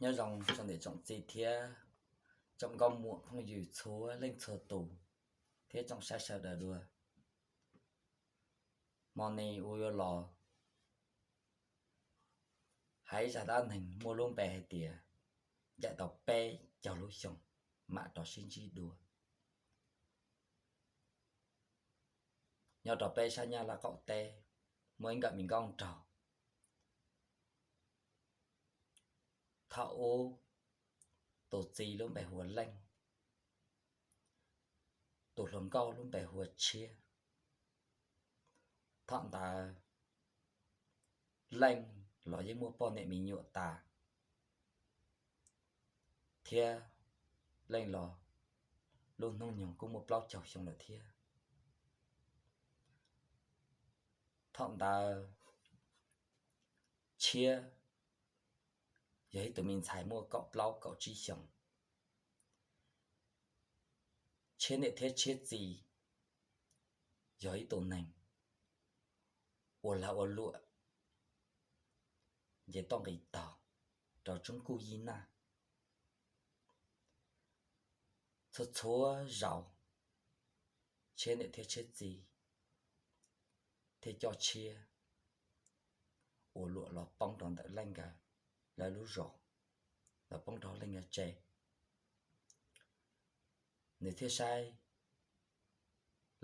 Nyob zoo tsoom niam tsoom txiv thiab tsoom nkauj muam phooj ywg txhua leej txhua tus thiab tsoom saib sawv daws dua. Hmo no uas yuav los hais ib zaj dab neeg muaj lub npe hais tias ncaim tau peb caug lub xyoo mam rov sib ntsib dua. Nyob rau peb sab Nyab Laj qaum teb, muaj ib nkawm me nkauj nraug. Thaum ub, tus txiv lub npe hu ua Leej, tus hluas nkauj lub npe hu ua Tshiab. Thaum ntawd Leej los yeej muaj poj niam me nyuam tas, thiab Leej los lub hnub nyoog kuj muaj plaub caug xyoo lawm thiab. Thaum ntawd Tshiab yog ib tug me ntxhais muaj kaum plaub kaum tsib xyoos. Tshiab niam thiab Tshiab txiv yog ib tug neeg ua lag ua luam, nce toj nqis taug rau tsoob kuj yij naj. Txhua txhua zaus Tshiab niam thiab Tshiab txiv thiaj coj Tshiab ua luam los poob rau ntawm Leej nkawd lawv lub zos, los poob rau Leej nkawd tsev. Nws thiaj saib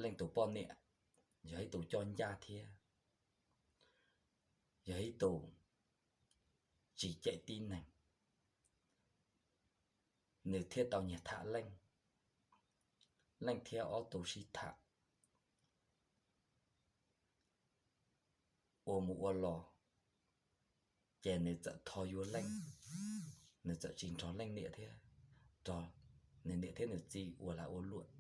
Leej tus poj niam yog ib tus coj ncaj thiab yog ib tus tsis cem tib neeg. Nws thiaj tau nyiag tham Leej, Leej thiab ob tug sib tham ua mus ua los, ces nws txawm tho yuav Leej, nws txawm tsis nrog Leej niam thiab, nws niam thiab nws txiv ua lag ua luam.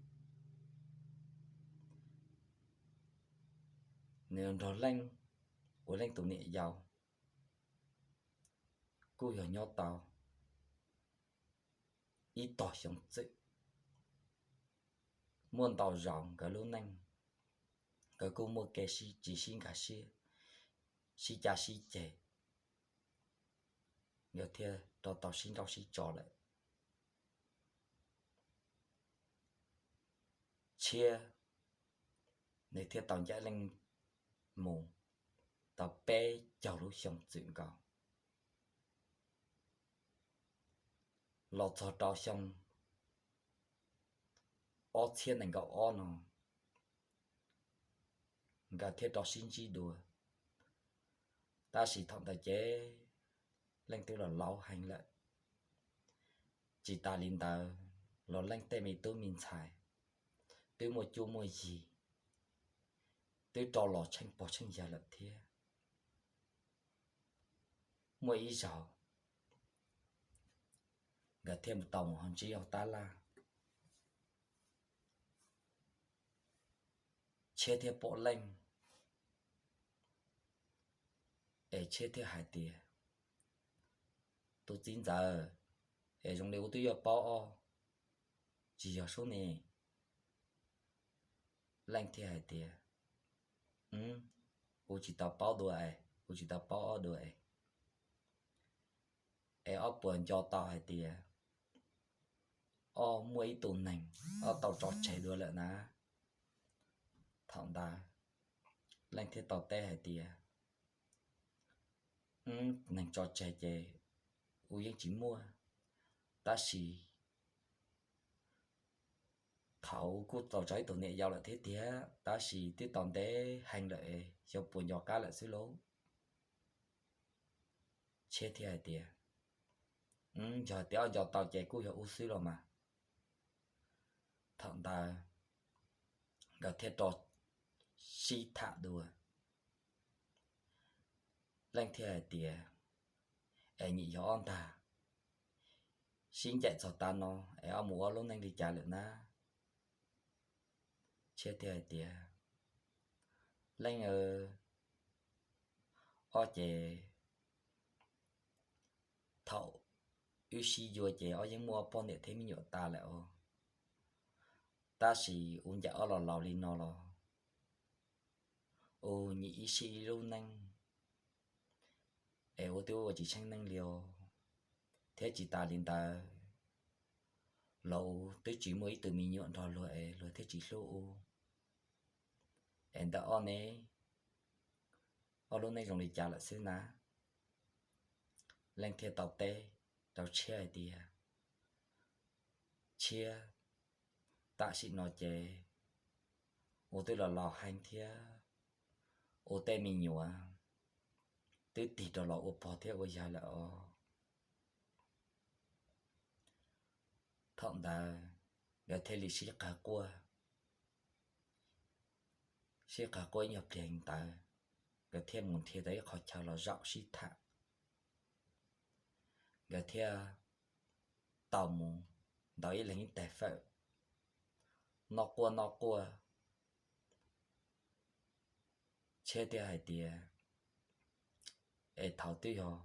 Nws nrog Leej ua Leej tus niam yau kuj yog nyob tau ib tog xyoo txwm. Muaj ntau zaus nkawd lub neej, nkawd kuj muaj kev tsis sib nkag siab, sib cav sib ceg, nkawd thiaj rov tau sib nrauj sib tso lawm. Tshiab nws thiaj tau ncaim Leej mus tau peb caug lub xyoo txwm nkaus. Los txog rau xyoo ob txhiab nees nkaum ob no, nkawd thiaj rov sib ntsib dua. Tab sis thaum ntawd ces Leej twb los laus heev lawm. Tsis tas li ntawd los Leej tej me tub me ntxhais twb muaj cuab muaj yig, twb rov los tsheej pog tsheej yawg lawm thiab. Muaj ib zaug nkawd thiaj mus tau mus ho ntsib tab laj, Tshiab thiaj pom Leej, es Tshiab thiaj hais tias, tus txiv ntxawm, es zoo li ua twb yuav paub ob, tsis yog sub ne? Leej thiaj hais tias, kuv tsis tau paub dua es, kuv tsis tau paub ob dua es. Es ob puas nco tau hais tias ob muaj ib tug neeg ob tau tso tseg dua lawm na? Thaum ntawd Leej thiaj tau teb hais tias, neeg tso tseg ces kuv yeej tsis muaj, tab sis thaum kuj tau tso ib tug niam yau lawm thiab tiag, tab sis twb tau ntev heev lawm, xyov puas nco qab lawm xwb lauj. Tshiab thiaj hais tias, yog tias ob nco tau ces kuj yog ub xwb los mas. Thaum ntawd nkawd thiaj rov sib tham dua. Leej thiaj hais tias, es nyim yog ob ntag, sib ncaim txog tav no es ob mus ua lub neej li cas lawm na? Tshiab thiaj hais tias, Leej, ob ces thaum wb sib yuav ces ob yeej muaj poj niam thiab me nyuam tas lawm os, tab sis ua ncaim ob los laus li no los ua nyim ib sij ib lub neej es ua twb ua tsis tsheej neej li os. Thiab tsis tas li ntawd, los twb tsis muaj ib tug me nyuam nrog luag es luag thiaj tsis hlub ub. Es ntawm ob neb, ob lub neej zoo li cas lawm xwb na? Leej thiaj tau teb rau Tshiab hais tias, Tshiab, tam sim no ces ua twb los laus heev thiab, ua tej me nyuam twb tig rov los ua pog thiab ua yawg lawm os. Thaum ntawd nkawd thiaj li sib qawg quaj, sib qawg quaj ib nyuag pliag ntawd, nkawd thiaj mus nrhiav tau ib qhov chaw los zaum sib tham. Nkawd thiaj tau mus ntaus ib leeg ib teg fawm, noj quaj noj quaj. Tshiab thiaj hais tias, Es thaum twb yog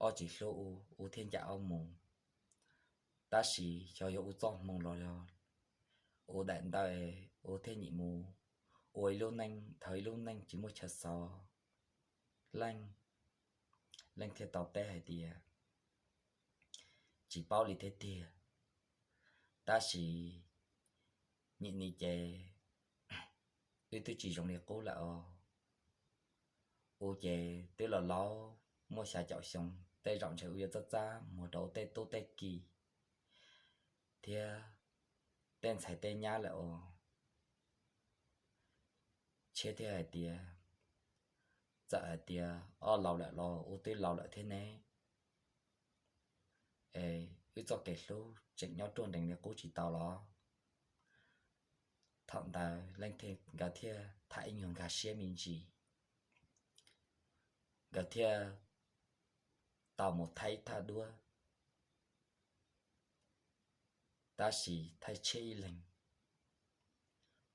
ob tsis hlub ub, ub thiaj ncaim ob mus, tab sis xyov yog ub txoj hmoo los yog ub daim ntawv es ub thiaj nyiam mus ua ib lub neej, thaum ib lub neej tsis muaj chaw xov. Leej, Leej thiaj tau teb hais tias, Tsis paub li thiab tiag, tab sis nim no ces wb twb tsis zoo li qub lawm os. Ub ces twb los laus muaj xya caum xyoo, tej zaum ntshe ub yuav txaj txaj muag rau tej tub tej ki thiab tej ntxhais tej nyab lawm os. Tshiab thiaj hais tias, Txawm hais tias ob laus lawm los ub twb laus lawm thiab ne, es wb txoj kev hlub tseem nyob ruaj nrees li qub tsis tau los? Thaum ntawd Leej thiab nkawd thiaj tham ib nyuag nkag siab me ntsis, nkawd thiaj tau mus thaij ib thaj duab, tab sis thaij tshiab ib leeg,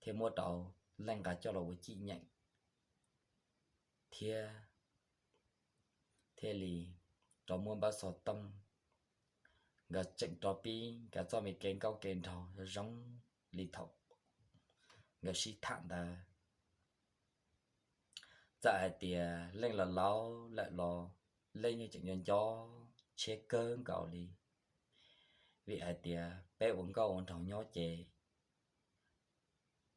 thiaj muab rau Leej nqa coj los ua cim nyeem, thiab thiaj li rov muab npawb xov tooj, nkawd tseem rov pib nkawd txoj me kev nkauj kev nraug zoo li thaum nkawd sib tham ntawd. Txawm hais tias Leej los laus lawm los Leej yeej tseem nco nco Tshiab kawg nkaus li, vim hais tias peb ua nkauj ua nraug nyob ces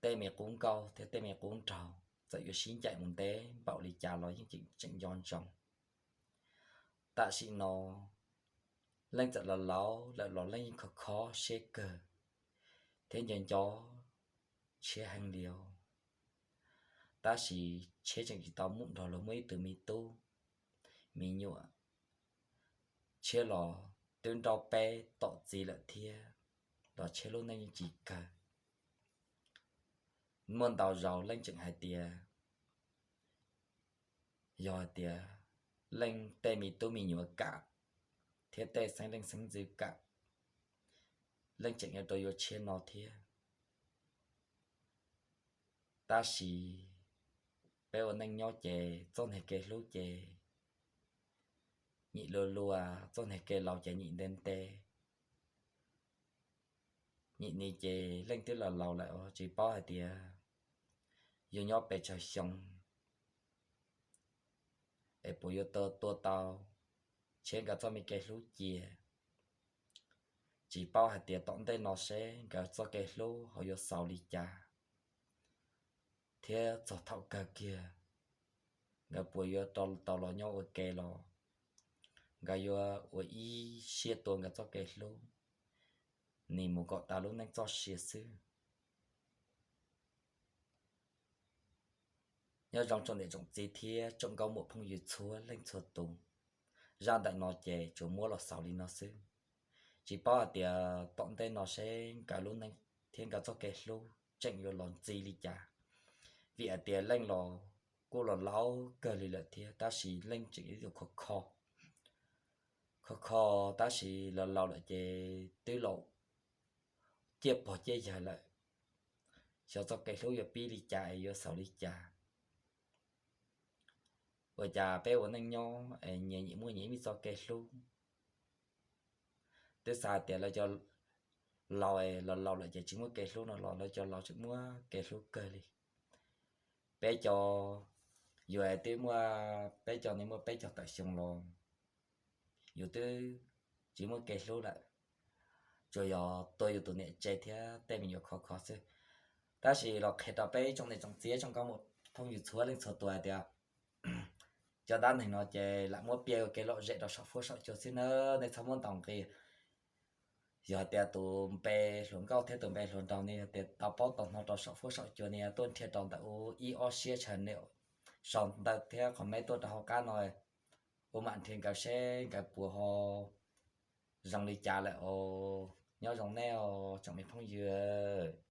tej me qub nkauj thiab tej me qub nraug txawm yuav sib ncaim mus ntev npaum li cas los yeej tseem nco ntsoov. Tam sim no Leej txawm los laus lawm los Leej yeej kho kho siab kawg thiab nco nco Tshiab heev li os. Tab sis Tshiab tseem tsis tau muaj nrog luag muaj ib tug me tub me nyuam, Tshiab los twb nrauj peb tom txiv lawm thiab, los Tshiab lub neej yeej tsis kawg. Muaj ntau zaus Leej tseem hais tias yog hais tias Leej tej me tub me nyuam kam thiab tej xeeb leej xeeb ntxwv kam, Leej tseem yuav rau yuav Tshiab no thiab. Tab sis peb ua neej nyob ces txoj niag kev hlub ces nyim lua lua, txoj niag kev laus ces nyim ntev ntev. Nyim no ces Leej twb los laus lawm os, tsis paub hais tias yuav nyob pes tsawg xyoo es puas yuav tua tau Tshiab nkawd txoj me kev hlub cia. Tsis paub hais tias tom ntej no seb nkawd txoj kev hlub ho yuav xaus li cas, thiab txog thaum kawg kiag nkawd puas yuav rov tau los nyob ua ke los nkawd yuav ua ib siab tua nkawd txoj kev hlub, nim mus kom tas lub neej txoj sia xwb. Nyob zoo tsoom niam tsoom txiv thiab tsoom nkauj muam phooj ywg txhua leej txhua tus, zaj ntawm no ces tsuas muab los xaus li no xwb. Tsis paub hais tias tom ntej no seb nkawd lub neej thiab nkawd txoj kev hlub tseem yuav los ntxiv li cas, vim hais tias Leej los kuj los laus kawg li lawm thiab, tab sis Leej tseem ib tug kho kho, kho kho, tab sis los laus lawm ces twb laus ciaj pog ciaj yawg lawm, xyov txoj kev hlub yuav pib li cas es yuav xaus li cas. Ua cas peb ua neej nyob es nyias nyias muaj nyias ib me txoj kev hlub, twb xav tias lawv cov laus es los laus lawm ces tsis muaj kev hlub no los lawv cov laus tseem muaj kev hlub kawg li. Peb cov yuav twb muaj, peb cov no muaj peb caug tawm xyoo los yus twb tsis muaj kev hlub lawm, tsuas yog tuag yus tus niam tsev thiab tej me nyuam khov kho xwb. Tab sis los qhia rau peb tsoom niam tsoom txiv tsoom nkauj muam phooj ywg txhua leej txhua tus hais tias cov dab neeg no ces lam muab piav ua kev lom zem rau saum fuab saum cua xwb nawb, nej txhob muab ntaus nqi. Yog hais tias tus npe hluas nkauj thiab tus npe hluas nraug ne yog tias tau paub tau hnov rau saum fuab saum cua ne tuaj nrhiav rau ntawm ub ib ob siab tshav ne, sau ntawv thiab comment tuaj rau hauv qab no, ua mam nrhiav nkawd seb nkawd puas ho zoo li cas lawm os. Nyob zoo nej os tsoom me phooj ywg.